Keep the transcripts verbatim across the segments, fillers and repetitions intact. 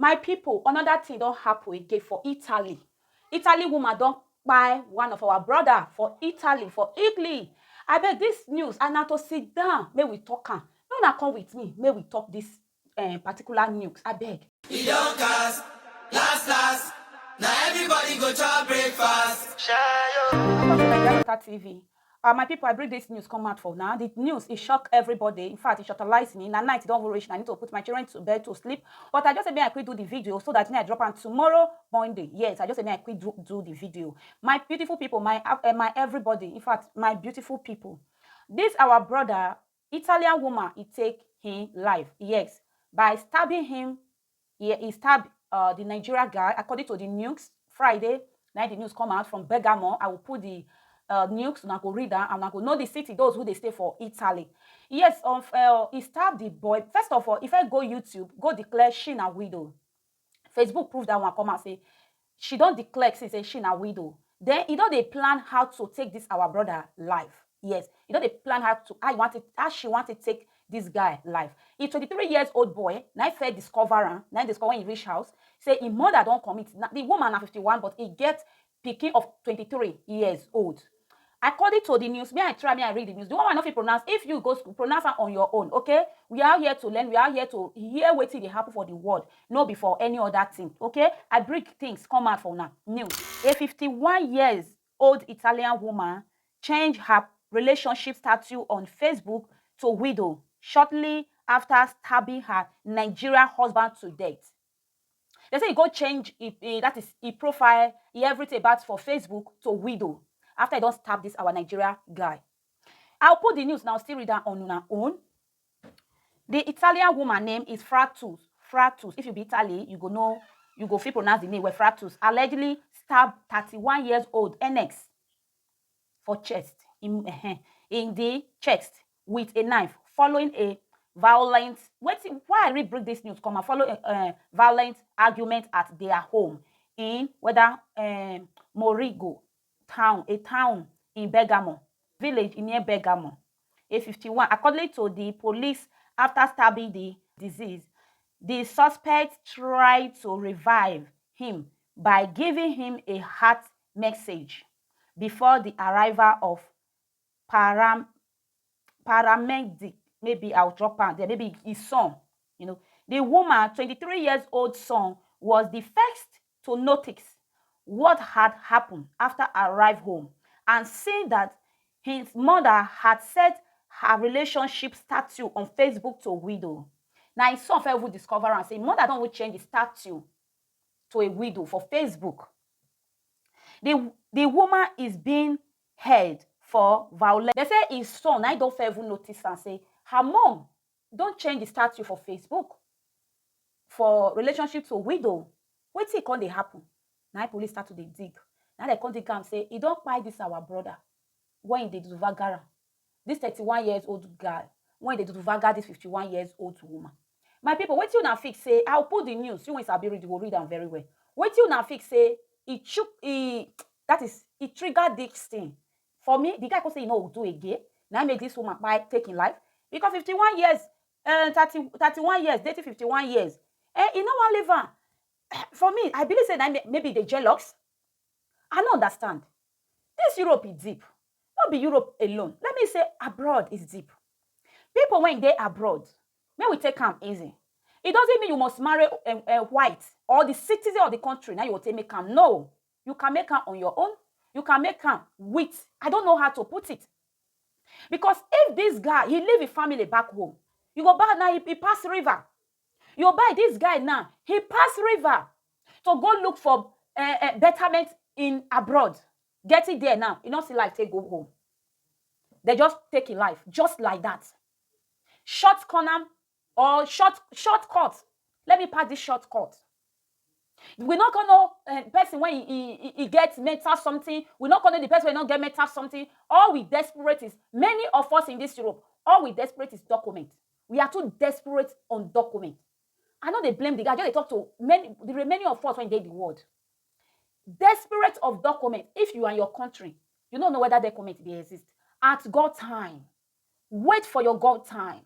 My people, another thing don happen again for Italy. Italy woman don kpai one of our brother for Italy, for Italy. Abeg, this news, and na to sit down, make we talk am. Make una come with me, make we talk this um, particular news, abeg. E don cast, last last, na everybody go chop breakfast. Shayo. Welcome to Naija Local T V. Uh, my people, I bring this news come out for now. The news, it shock everybody. In fact, it shortalize me. Na night don reach, and I need to put my children to bed to sleep. But I just say, may I quick do the video so that may I drop am tomorrow, Monday. Yes, I just say, may I quick do, do the video. My beautiful people, my uh, my everybody. In fact, my beautiful people. This our brother, Italian woman, he take him life. Yes, by stabbing him, he, he stabbed uh, the Nigeria guy. According to the news, Friday night, the news come out from Bergamo. I will put the uh, news, and I go read that, and I go know the city, those who they stay for Italy. Yes, um, uh, he stabbed the boy. First of all, if I go YouTube, go declare she na widow. Facebook prove that one, come and say she don declare since say she na widow. Then he don dey plan how to take this our brother life. Yes, he don dey plan how to, how he want it, how she want to take this guy life. He twenty-three years old boy, na he first discover am, na he discover when he reach house, say him mother don commit. Na, the woman na fifty-one, but he get pikin of twenty-three years old. According to the news, may I try, may I read the news. The one I no fit pronounce, if you go school, pronounce am on your own, okay? We are here to learn, we are here to hear wetin dey happen for the world, no be for any other thing, okay? I bring things come out for una. News. A fifty-one years old Italian woman change her relationship status on Facebook to widow shortly after stabbing her Nigeria husband to death. They say he go change, he, he, that is, he profile, he everything about for Facebook to widow after he don stab this our Nigeria guy. I'll put the news now, still read am on una own. The Italian woman name is Fratus. Fratus. If you be Italy, you go know, you go fit pronounce the name well. Fratus allegedly stabbed thirty-one years old N X for chest, in, eh, in the chest with a knife following a violent, wetin, why I read bring this news come out, follow a, a violent argument at their home in whether um, Morigo town, a town in Bergamo, village near Bergamo. A fifty-one, according to the police, after stabbing the deceased, the suspect tried to revive him by giving him a heart message before the arrival of param paramedic. Maybe I'll drop am there, maybe his son. You know, the woman, twenty-three years old son, was the first to notice what had happened after arrive home and seen that his mother had set her relationship status on Facebook to widow. Now his son first even discover and say mother don even change the status to a widow for Facebook. The the woman is being held for violence. They say his son, I don't even notice and say her mom don't change the status for Facebook for relationship to widow. Wetin come dey happen? Now police start to dey dig. Now they come dig am say he don't buy this our brother when he dey do vagara. This thirty-one years old guy when he dey do vaga this fifty-one years old woman. My people, wetin una fix say, I'll put the news. You when sabi read, you go read am very well. Wetin una fix say he chook he that is he trigger this thing. For me, the guy come say he no go do again. Now make this woman buy take him life because fifty-one years, uh, thirty, thirty-one years, dating fifty-one years. Eh, he no wan leave am. For me, I believe say na may- maybe they jealous. I no understand. This Europe is deep. Not be Europe alone. Let me say abroad is deep. People when they abroad, may we take am easy. It doesn't mean you must marry a, a white or the citizen of the country. Now you will take make am. No, you can make am on your own. You can make am with, I don't know how to put it. Because if this guy, he leave his family back home, you go back now, he, he pass river. You buy this guy now, he pass river to go look for uh, uh, betterment in abroad. Get it there now. You know, see life take go home. They just take a life just like that. Short corner or short shortcut. Let me pass this shortcut. We not gonna know uh, person when he, he, he get mental something. We not gonna know the person when not get mental something. All we desperate is many of us in this Europe. All we desperate is document. We are too desperate on document. I know they blame the guy. I just dey talk to many the remaining of us when they the world. Desperate of document. If you and your country, you don't know whether document they exist. At God time, wait for your God time.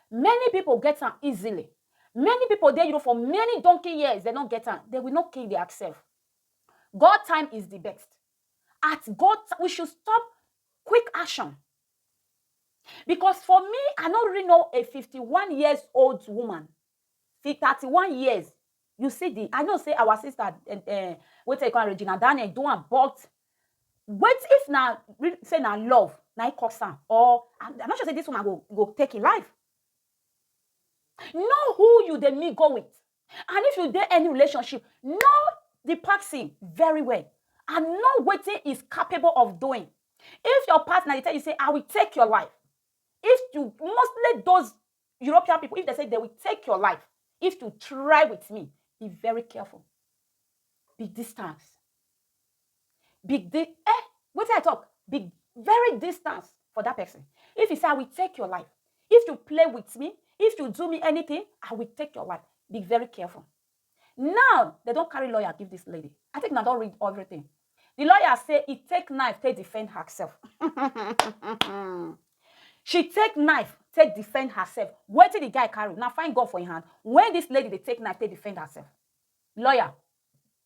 Many people get am easily. Many people dey Europe for many donkey years, they don't get am. They will not kill their self. God time is the best. At God, we should stop quick action. Because for me, I no really know a fifty-one years old woman, fi- thirty-one years. You see the, I know say our sister, uh, uh, wey take on Regina Daniel do am, but wait, if na re- say na love na e cause am, or I'm, I'm not sure say this woman go go take im life. Know who you dey mingle with, and if you dey any relationship, know the person very well and know wetin is capable of doing. If your partner dey tell you say, "I will take your life," if you, mostly those European people, if they say they will take your life if you try with me, be very careful. Be distance. Be di eh wetin I talk, be very distance for that person. If he say, "I will take your life," if you play with me, if you do me anything, I will take your life. Be very careful. Now they don carry lawyer give this lady. I think una don read everything. The lawyer say e take knife take defend herself. She take knife take defend herself. Wetin the guy carry? Na fine gun for im hand. When this lady dey take knife take defend herself, lawyer,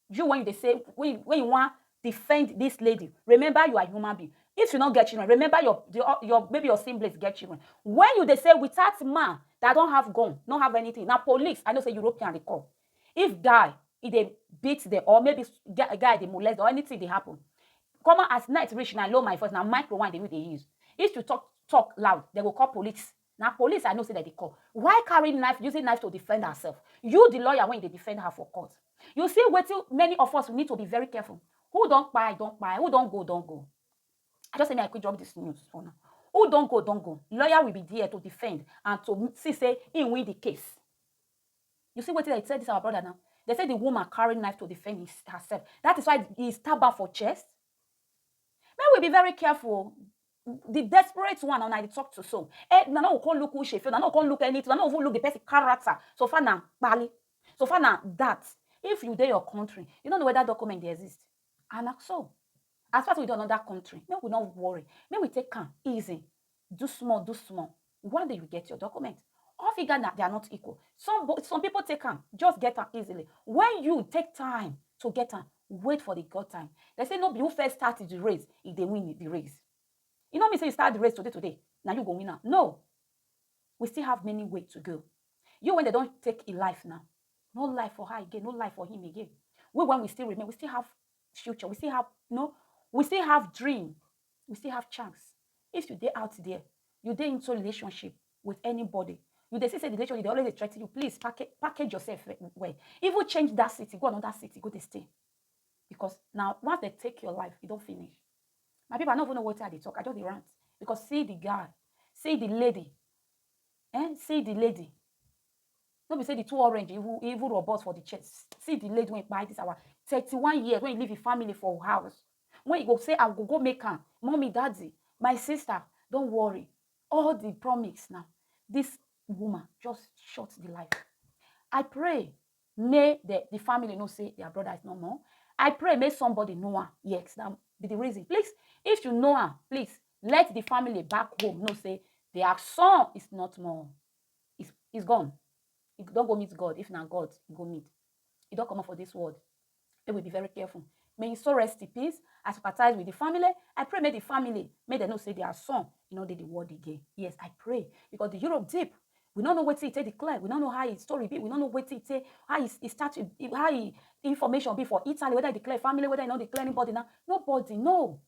you, when you dey say, when you, when you wan defend this lady, remember you are human being. If you no get children, remember your the, your maybe your siblings get children. When you dey say, "Without man that don have gun, no have anything," na police, I know say European dey call. If guy e dey beat them, or maybe s- guy guy dey molest them, or anything dey happen, come on, as night reach, na low my voice, na micro one dey we dey use. If you talk talk loud, they go call police. Na police I know say that they call. Why carry knife, using knife to defend herself? You, the lawyer, when they defend her for court, you see wetin many of us, we need to be very careful. Who don kpai don kpai, who don go don go. I just say me I quick drop this news for now. Who don go don go. Lawyer will be there to defend and to see say he win the case. You see wetin they say this our brother now? They say the woman carry knife to defend his, herself. That is why he stab her for chest. May we be very careful. The desperate one, and I dey talk to so. Eh, na no go come look who she feel, na no go come look anything, na no even look the person character. So far na bali. So far na that. If you dey your country, you don't know whether document dey exist. And na so, as far as we dey another country, make we no worry. Make we take am easy. Do small, do small. One day you get your document. All figure na they are not equal. Some bo- some people take am, just get am easily. When you take time to get am, wait for the God time. They say no be who first start the race, if they win the race. You know me say you start the race today, today, now you go win am. No, we still have many way to go. You when they don't take a life now, no life for her again, no life for him again. We when we still remain, we still have future, we still have no, we still have dream, we still have chance. If you dey out there, you dey into relationship with anybody, you dey see say the relationship dey always dey threaten you, please package package yourself well. Even change that city, go another city, go dey stay. Because now once they take your life, you don't finish. My people, I don't even know what I dey talk. I just dey rant because see the guy, see the lady, eh? See the lady. No be say the two orange even even robust for the chest. See the lady when buy this our thirty-one years when you leave your family for house. When you go say I go go make am, mommy, daddy, my sister, don't worry. All the promise now. This woman just shot the life. I pray may the, the family know say their brother is no more. I pray may somebody know her. Yes, that be the reason. Please, if you know her, please let the family back home know say their son is not more. He's, he's gone. He don't go meet God. If not God, he go meet. He don't come up for this world. They will be very careful. May his soul rest in peace. I sympathize with the family. I pray may the family may they know say their son, you know, they the world again. Yes, I pray because the Europe deep. We don't know what he take declare. We don't know how his story be. We don't know what he take, how he, he start to, how he information be for Italy, whether he declare family, whether he not declare anybody now. Nobody know.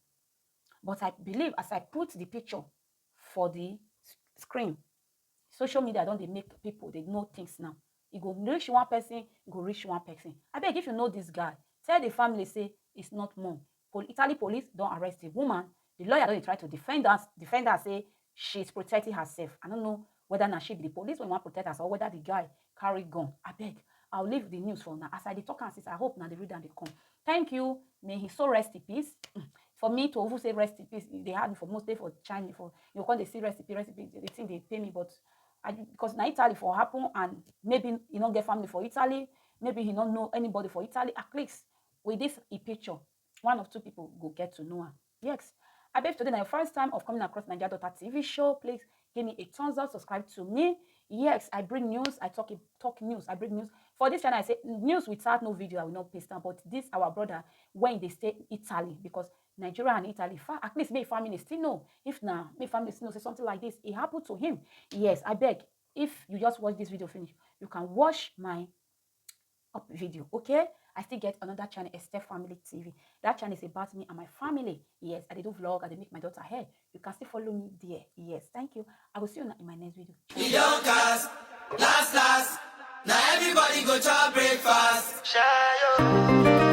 But I believe as I put the picture for the s- screen, social media don't they make people they know things now. It go reach one person, it go reach one person. I beg if you know this guy, tell the family say it's not more. Pol- Italy police don't arrest the woman. The lawyer don't try to defend us. Defend her say she's protecting herself. I don't know whether now she be the police when want protect us or whether the guy carry gun. I beg, I'll leave the news for now. As I dey talk and since I hope now the reader they come. Thank you. May he so rest in peace. Mm. For me to even say rest in peace, they had me for most day for China for you can't they see rest in peace, rest in peace. The thing they pay me, but I because now Italy for happen and maybe you don't get family for Italy, maybe he don't know anybody for Italy. At least with this a picture, one of two people go get to know her. Yes. I bet today na your first time of coming across Nigeria Daughter T V show. Please give me a thumbs up, subscribe to me, Yes, I bring news. I talk talk news. I bring news. For this channel, I say news without no video, I will not paste am. But this our brother, when they stay Italy, because Nigeria and Italy far, at least my family still know. If na my family still know say something like this, it happened to him. Yes, I beg. If you just watch this video finish, you can watch my up video, okay? I still get another channel, Esther Family T V. That channel is about me and my family. Yes, I dey do vlog, I dey make my daughter hair. You can still follow me there. Yes, thank you. I will see you in my next video. E don cast, last last, na everybody go chop breakfast. Shayo.